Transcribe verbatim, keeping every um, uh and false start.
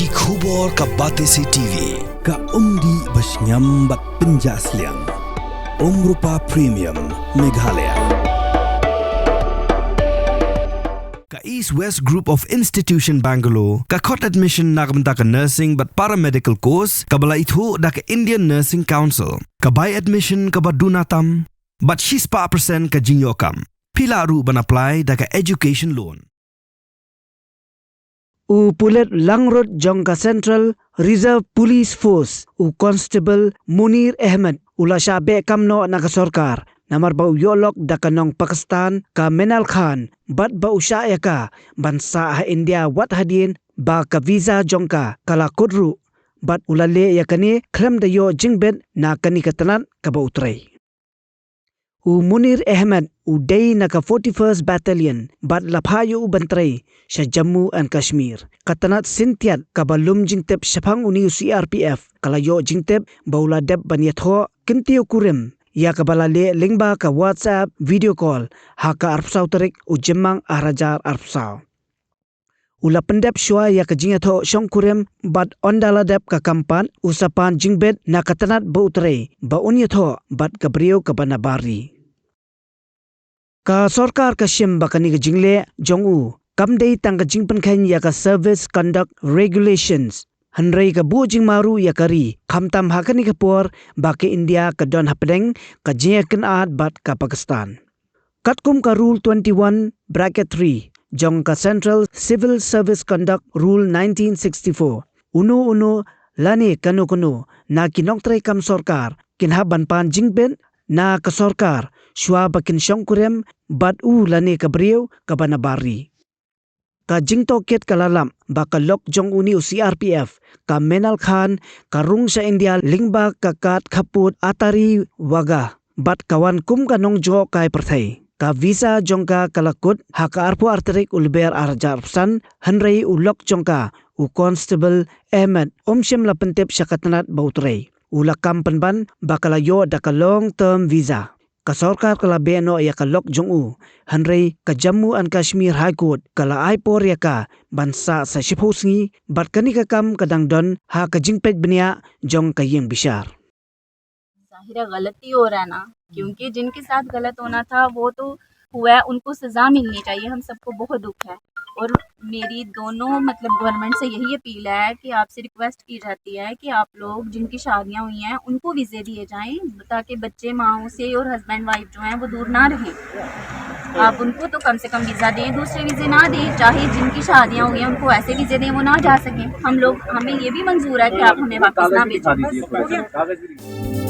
Ki khubor ka Batesi T V, ka umdih ba shngiam bad pynjah sliang. Umrupa Premium, Meghalaya. Ka East West Group of Institution Bangalore ka khot admission na ka bynta ka nursing bad paramedical course kaba la ithuh da ka Indian Nursing Council. Ka bai admission kaba duna tam bad shispah percent ka jingïoh kam. Phi lah ruh ban apply da ka education loan. U pulit langrut jong ka Central Reserve Police Force, u Constable Munir Ahmed, u la shah beh kam noh na ka sorkar namar ba u ïoh lok da ka nong Pakistan ka Minal Khan bad ba u shah ïa ka ban sah ha India wat hadien ba ka visa jong ka ka la kut ruh, bad u la leh ïa kane khlem da ïoh jingbit na kane ka tnat kaba u trei. U Munir Ahmed u dei na ka forty-first Battalion bad la phah ïa u ban trei sha Jammu and Kashmir, ka tnat Sintiat kaba lum jingtip shaphang une u C R P F. Ka la ïoh jingtip ba u la dep ban ïathoh kyntiew kurim ïa kaba la leh lyngba ka WhatsApp video call ha ka arphew saw tarik u Jymmang arhajar arphew saw. U la pyndep shuwa ïa ka jingïathoh shongkurim bad ynda la dep ka kam pat u sa pan jingbit na ka tnat ba u trei ba un ïathoh bad ka briew kaba nabar ri. Ka sorkar ka shim ba kane ka jingleh jong u kam dei tang ka jingpynkheiñ ïa ka Service Conduct Regulations, hynrei ka buh jingma ruh ïa ka ri, khamtam ha kane ka por ba ka India ka don hapdeng ka jingïakynad bad ka Pakistan. Katkum ka Rule twenty-one bracket three jong ka Central Civil Service Conduct Rule nineteen sixty-four, uno uno lane kano kano na ki nongtrei kam sorkar kin hap ban pan jingbit na ka sorkar shuwa ba kin shongkurim bad u lane ka briew kaba nabar ri. Ka jingtohkit ka la lap ba ka lok jong une u C R P F, ka Minal Khan, ka rung sha India lyngba ka kad khappud Attari Wagah bad ka wan kum ka nongjngohkai pyrthei. Ka visa jong ka ka la kut ha ka arphew ar tarik u Lber arhajar arphew san, hynrei u lok jong ka u Constable Ahmed um shym la pyntip sha ka tnat ba u trei. U la kam pynban ba ka la ïoh da ka long term visa. Ka sorkar ka la beh noh ïa ka lok jong u, hynrei ka Jammu and Kashmir High Court ka la ai por ïa ka ban sah sa shiphew sngi bad kane ka kam ka dang don ha ka jingpeit bniah jong ka ïing bishar. जाहिर है गलत ही हो रहा है ना, क्योंकि जिनके साथ गलत होना था वो तो हुआ है, उनको सजा मिलनी चाहिए। हम सबको बहुत दुख है और मेरी दोनों मतलब गवर्नमेंट से यही अपील है कि आपसे रिक्वेस्ट की जाती है कि आप लोग जिनकी शादियां हुई हैं उनको वीज़े दिए जाएं, ताकि बच्चे माओं से और हस्बैंड वाइफ जो हैं वो दूर ना रहें। आप उनको तो कम से कम वीज़ा दें, दूसरे वीज़े ना दें, चाहे जिनकी शादियां हुई हैं उनको ऐसे वीज़े दें वो ना जा सकें। हम लोग, हमें ये भी मंजूर है कि आप हमें वापस ना भेजें।